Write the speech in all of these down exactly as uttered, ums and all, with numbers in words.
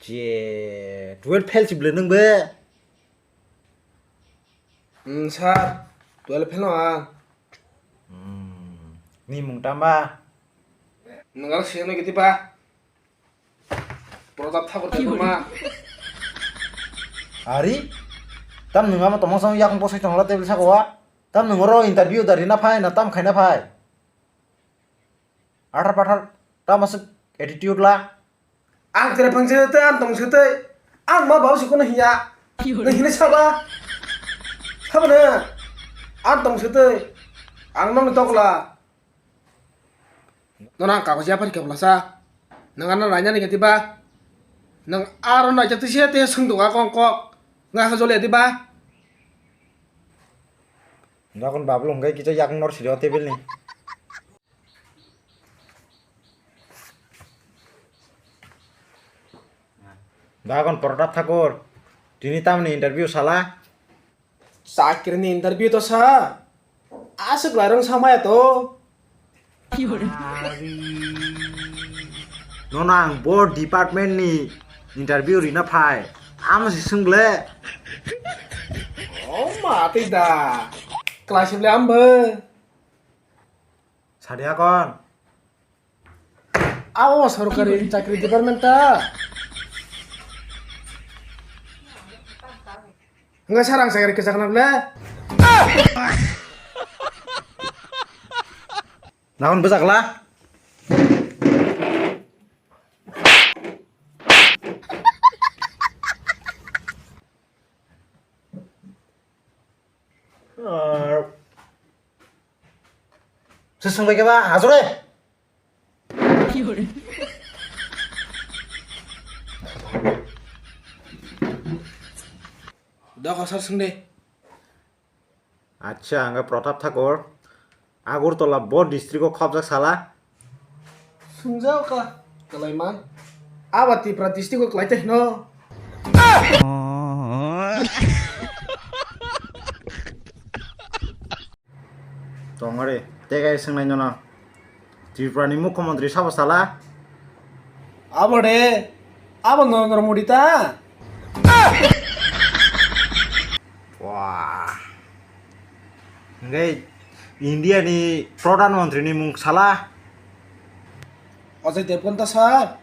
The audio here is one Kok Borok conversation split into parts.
Je, twelve fail si bwlwi nwng be? Hmm, sir, twelve fail no ang. Hmm, ni mung tamba? Nwng ang siyang nai kiti ba? Prodap Thakur tei ma. Ari? Tam nwng ama tongma song yakung posai tongla table saka wa? Tam nwng oro interview da rina phai na tam khaina phai? Athar pathar, tam aswk attitude la? Ang tere phang se tei ang tong se tei. Ang ma bau se kono hiya. Nang hini saba. Saba na. Ang tong se tei. Ang nang tokla. Nono ang kagoz yapharikha bwlasa. Nwng ano rainani khe diba? Nwng aro naijak twi se tei swngduk a kong kok. Nwng hakhe joliya diba? Nokon babul hwnkhe kisa yakung nor siri o table ni. Dagon Pratap Thakur, tini tamni interview sala? Chakri ni interview to sa. Aswk lairung sa maya to. Nono ang bo department ni interview rina phai. Amo si swngle. Oh, ma tei da. Class le ambo. Sadi akon. Aw, sorkari chakri department ta. Enggak sarang chakri kesak nak le. Naon besak la? Sesung bai keba asore. Doka sar sung de. Acha, ang Pratap Thakur. Agartala bo district o khobjak sala. Sung jao ka, kalai man. Aba Tripura district o kalai te hino. Tongore, tegai swngnai nono. Tripura ni mukhyamantri sabo sala? Abo de, abo Narendra Modi ta? Wah. Hingke India ni Pradhan Mantri ni mung sala? Ajay Devgan ta sir.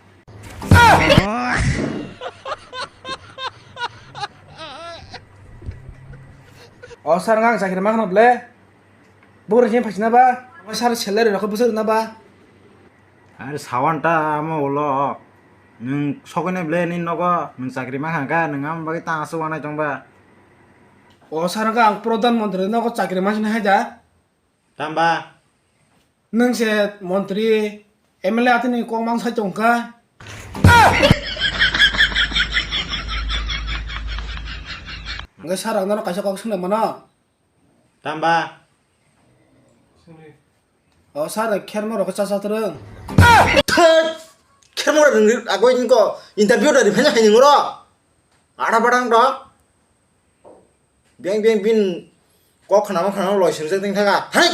O sir, ngang chakri ma khano ble? Bo rwchini phaisina ba? Omo sir salary rokhe bwswk rwna ba? Are sawan ta amo ulo. Nwng sokoi nai ble nini nogo, nwng chakri ma khangkha, nwng amo bagwi tang aswk wanai tong ba? O sir, wngkha ang Pradhan Mantri nogo chakri ma sini hai da. Tamba? Nwng se montri, M L A atini kok mang sai tongkha. Hwnkhe sir ang nono kaisa kok swngna mano? Tamba? O sir, khermo rok cha cha twrwng. Thek! Khermo rok nwng agoi niko interview da riphaina hai nwng oro. Ada badang dok. Beng beng bin kok khnama khnama loi sirjak ting thaka. Hai!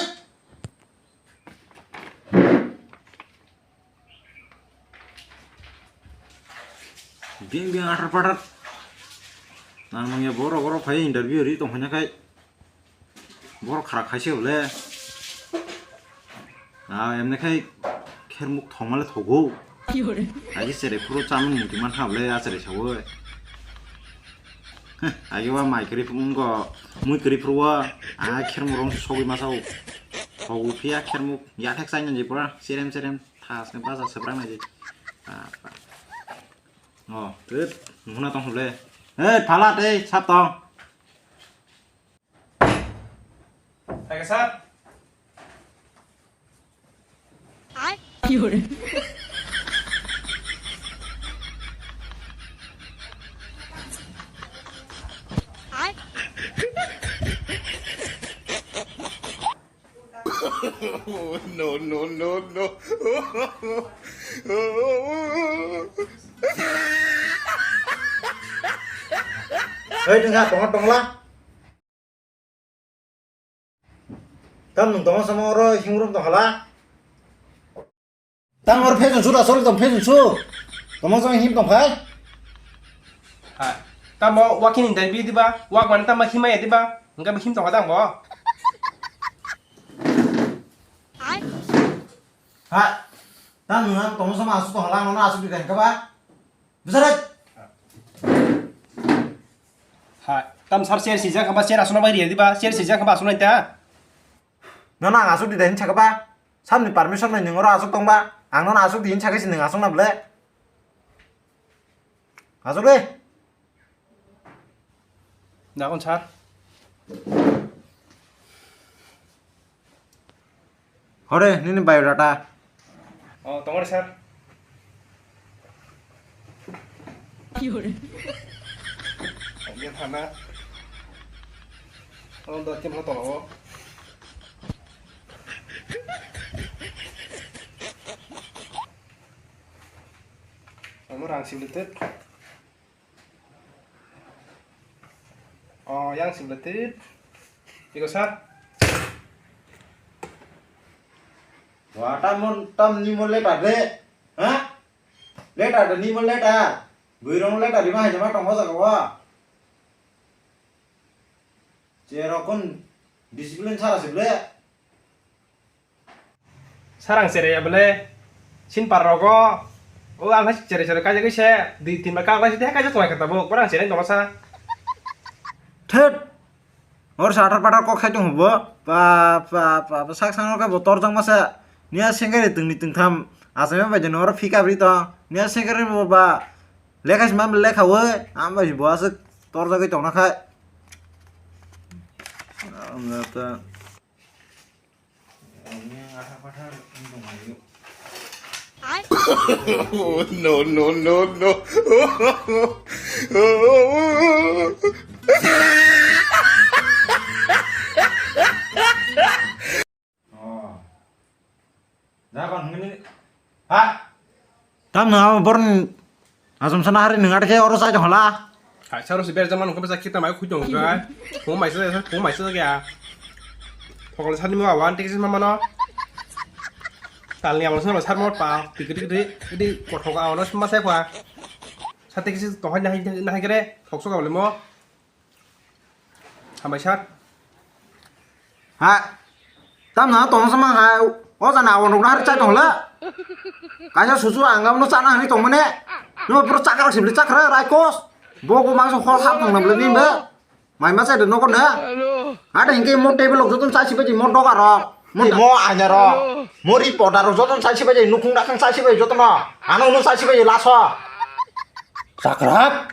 Beng beng athar pathar. Nang nang ya borok borok phai interview ri tong phai na khai. Borok khara khaise bole. Ah, emne khai khermuk thongmale thogo. Agi sere phuru chamung muti man hable a sere sawo. Agi wa mai kri phungo mui kri phuru wa a khermuk rong sogwi masao. Thogo phiya khermuk yathek sai nang je pura serem serem thas ne baja sebrang nang je. Ah, oh, tut, nuna tong hable. Hey, phala tei sap tong. Hai ka sir. No, no, no, no. Hei, tengah, tongla, tongla. Tam nwng tongma sama oro himrom tong hala. Tam oro fashion show asol tong fashion show. Tongma sama him tong phai. Ha. Tamo wakin interview diba? Wak man tamo himaya diba? Engka him tong tang bo. Ha. Tam nwng tongma sama asuk tong hala, ano asuk di tang kaba. Bwsarek! Ha, tam sar chair sijak kha ba, chair aswkna bai riya diba, chair sijak kha ba aswkna ta. Nono ang aswk di da hin sakha ba? Samni permission nai nwng oro aswk tong ba? Ang nono aswk di hin sakha si nwng aswkna ble? Aswk le? Dakon sar. Hore, nini biodata. Oh, tongore sir. Dia thana. Oh, do tim ho tolo. Amo rang simlitet. Oh, yang simlitit. Iko sir. Wah, tam mon, tam ni mon letter de. Ha? Letter de ni mon letter. Buirong letter lima hai jama tong jaga wa. Cherokon discipline sara sible. Sarang cherai ya bole, sin par rogo, o ang hai cherai cherai kaijagwi se, dui tin bar kak lai se, kaijak tonglai kha tabuk, borang cherai tongma sa. Thut! Hor sa athar pathar kok sai tong bo, pa, pa, pa, pa, sak sang khe bo torjak masa, niya sengkari tungni tungtham, asai ma bai jano oro phika bri tong, niya sengkari bo ba, lekha sima lekha oi, am bai bo aswk torjagwi tongna khai. Ang ta. No, no, no, no. Oh. Japan hwnwi ha. Tamno abo born asam sana hari nung atkhe oro sai jong hala. Kaisa oro si ber jaman ko besa kita mai khujong kai. Ko mai sa ko mai sa ya. Phokol sani mo awan tik sin mamano. Talni abo sano sar mo pa. Tik tik tik di kothok abo no sma sai kwa. Sate kisi tohai nahai nahai kere thok sok abo mo. Hambai sir. Ha. Tamna tong sama ha. O jana awon rok har chai tong la. Kaisa susu ang no chana hani tong mane. No pro chakra sibli chakra rai kos. Bo bo mangso hor hap tong na bli nimba. Mai ma chai de no kon da. Ada hingke mo table lok joton chai sibai mo doga ro. Mo mo anya ro. Mo reporter ro joton chai sibai nukhung dakhang chai sibai joton no. Ano no chai sibai laso. Chakra.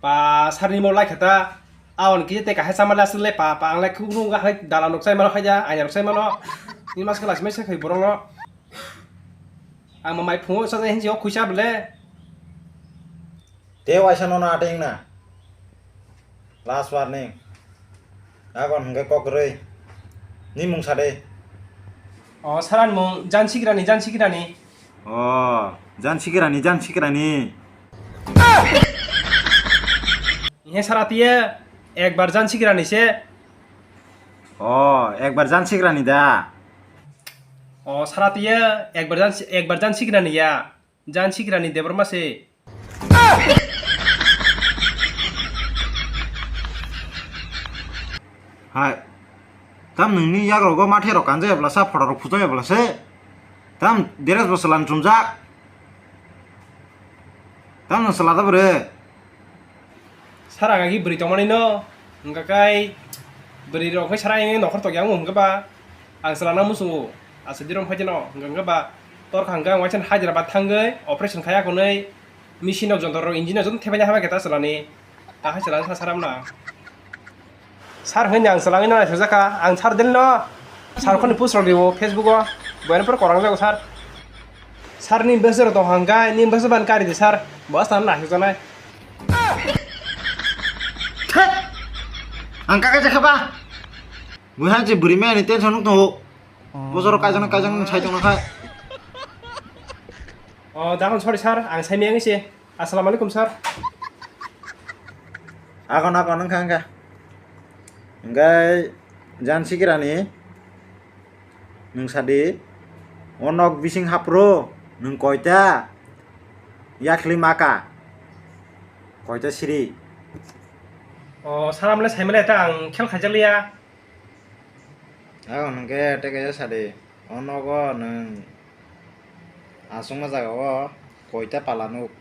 Pa sarni mo lai khata, awan kije te kahai sama le aswk le pa, pa ang lai khuk nung hai dala nuk sai mano hai ja, anya nuk sai mano. Ni mas kala simai sai khai borok no. Ang ma mai phungo sa jai hinji o khuisa bele. Te waisa no na ating na. Last warning. Agon hingke kok rwi. Ni mung sa de. O, saran mung, Jansikrani, Jansikrani. O, Jansikrani, Jansikrani. He sara tiye, ekbar Jansikrani se. O, ekbar Jansikrani da. O, sara tiye, ekbar Jansi-, ekbar Jansikrani ya. Jansikrani Debbarma se. Hai. Tam nungni yagrogo mathe rok kanjaya bwlasa, photo rok phujaya bwlasa. Tam dress bo swlan chumjak. Tam nung swlada bwrwi. Sir, ang agi bwrwi tongmani no, hwnkha kai bwrwi rok khe sir ayang nokhor tokya wngo hwnkha ba, ang chwla no muchungo, aswk dirom phai no hwnkha hwnkha ba, torkha hwnkha ang waisa Hyderabad thangwi operation khai akonwi, machine rok, jontor rok, engine rok joto thepaina habai khe ta chwla ni, ta hai chwla ni sa saram na. Sir hwnwi ang chwla wngwi no naithok jakha, ang sir del no, sir khoni post rok rio Facebook o, boyani pore kwrwng jago sir. Sir ni bwswk rok tong hwnkha, ni bwswk ban kari di sir, bo aswk naithok jaknai. Thek! Ang kaka jakha ba? Buhan je bwrwi maya ni tension nuk tongo. Bosoro kaijak kaijak nung sai tongna khai. Oh, dakon sorry sir, ang sai miyang se. Assalamu alaikum sir. Akon akon wngkha wngkha. Hingke Jansikrani. Nwng sadi, o nok bising hapro, nwng koita yakhli maka, koita siri. O, sir, amle saimale ta ang khel khaijakliya. Ang hwnkhe tei kaisa sadi, o nogo nwng aswkma jaga o koita pala nuk?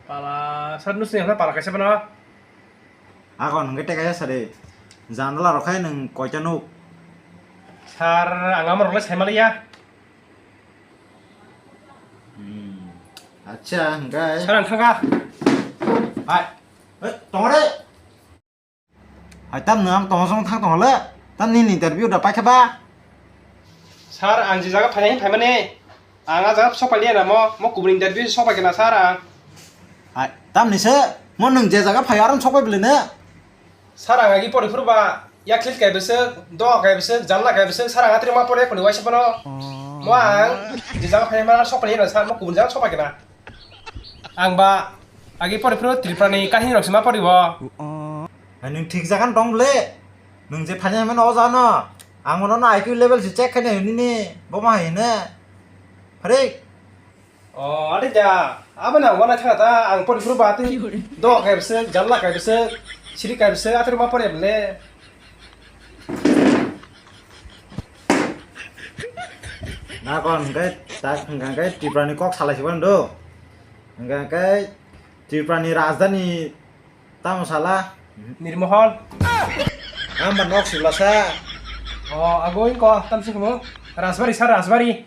Pala, sir, nusni hwnna pala kaisa phano. Ako hwnkhe tei kaisa sadi, jandala rok khai nwng koita nuk? Sir, ang amorokle saimaliya. Hmm. Acha, hwnkhe. Sir, ang thangkha. Hai. Hei, tongre. Hai, tam nwng ang tongosong thang tongole. Tam nini interview da paikha ba? Sir, ang je jaga phainai phaimani. Ang a jaga sok pailiya na mo, mo kubun interview sok paikha na sir ang. Hai, tamni se, mo nwng je jaga phai aro sok pai bwlwi ne? Sir, ang agi pori phuru ba, yakhli kai bwswk, doga kai bwswk, janla kai bwswk, sir, ang atri ma pori kuni waisa phano. Mo ang je jaga phai ma sok pailiya na sir, mo kubun jaga sok paikha na. Ang ba, agi pori phuru Tripura ni kahini rok se ma pori bo. Hai, nwng thik jaga tong bwle. Nwng je phainai mano o jano. Ang mono no I Q level se check khainai nini. Bo ma hai hino. Pharik. O, ade ja. Abo na wana thanga ta ang pori phuru ba twi. Doga kai bwswk, janla kai bwswk, siri kai bwswk, atri ma pori bwle. Na kon hwnkhe tak hwnkha hwnkhe Tripura ni kok salai se mano do. Hwnkha hwnkhe Tripura ni rajdhani tamo sala? Nirmohol. Ang ba nok sibla sa. O, abo wngko, tam se kamo. Rajbari sa, Rajbari.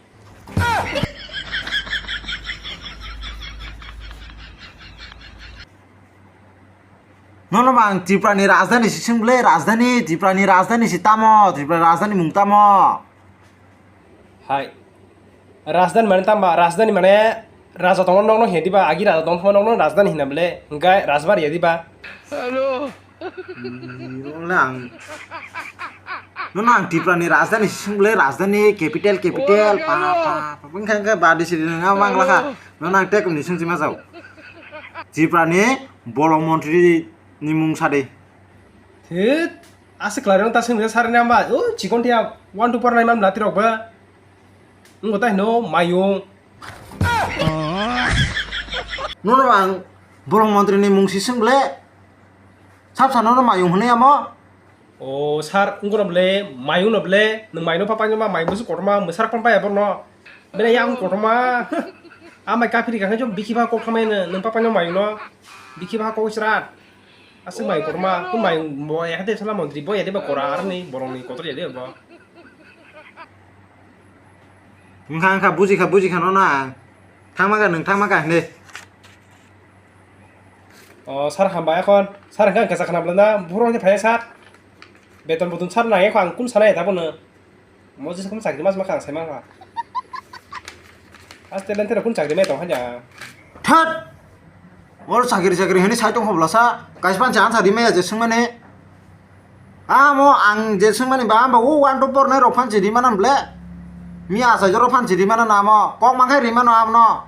Nono ba ang Tripura ni rajdhani si swng bwle, rajdhani, Tripura ni rajdhani si tamo, Tripura ni rajdhani mung tamo? Hai. Rajdhani mane tamo ba, rajdhani mane raja tongma nokno hiya diba, agi raja tongma nokno rajdhani hina bwle, hwnkhe rajbari ya diba? Hello. Hmm, nono ang, nono ang Tripura ni rajdhani si swng bwle, rajdhani, capital, capital, pa, pa, pa, wngkha hwnkhe ba di sidi nang mangla kha. Nono ang tekum ni swng si ma jao. Tripura ni bolong montri ni mung sadi. Thit, aswk khlai rok ta swng rw sar ni amba, o chikon thia one two four nine man bwlati rok ba. Wngkha ta hino mayung. Nono ang bolong montri ni mung si swng bwle. Sab sa nono mayung hwnwi amo. O sir, wngkha no bwle, mayung no bwle, nwng mayung no papai no ma, mayung bwswk kotorma, mwsa rok phano paiya borno. Bini yang kotorma. Amai kaphiri kha khe bikhi ba kok thamai no, nwng papai no mayung no. Bikhi ba kok chwra. Aswk mayung kotorma, kun mayung bo ya de sala montri bo ya de ba kora arni, borong ni kotor ya de bo. Wngkha, wngkha, buji kha, buji kha nono ang. Thangma kha, nwng thangma kha, hwnwi. O, sir, hambai ekhon. Sir, hwnkhe ang kisa khna bwlana, buphuru hwnwi phaiya, sir. Beton button sir nang ekhon, ang kun sana eta bono. Mo jesa kum chakri mas ma kha, ang sai ma kha. As talent rok kun chakri mai tong hanja. Thot! Oro chakri chakri hwnwi sai tong hobla sa, kaisa panchi ansa di maya je swngmani. Amo ang je swngmani ba, amba o one two four nai rok phan chiri mana ble. Mi asai joro phan chiri mana namo. Kok mangkhai ri mano amno.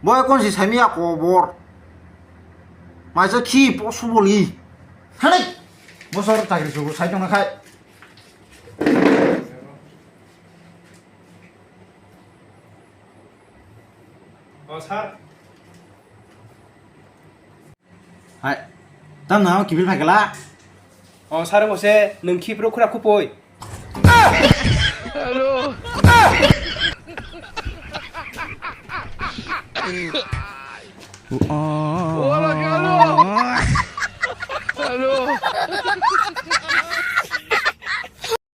Boy kon si sami ya kobor. Maisa khi posu boli. Hani. Bosor chakri sugu sai tong khai. O sir. Hai. Tam na kibil phai kala. O sir, mo se nwng khipro khura khupoi. Hello. Wala kalo.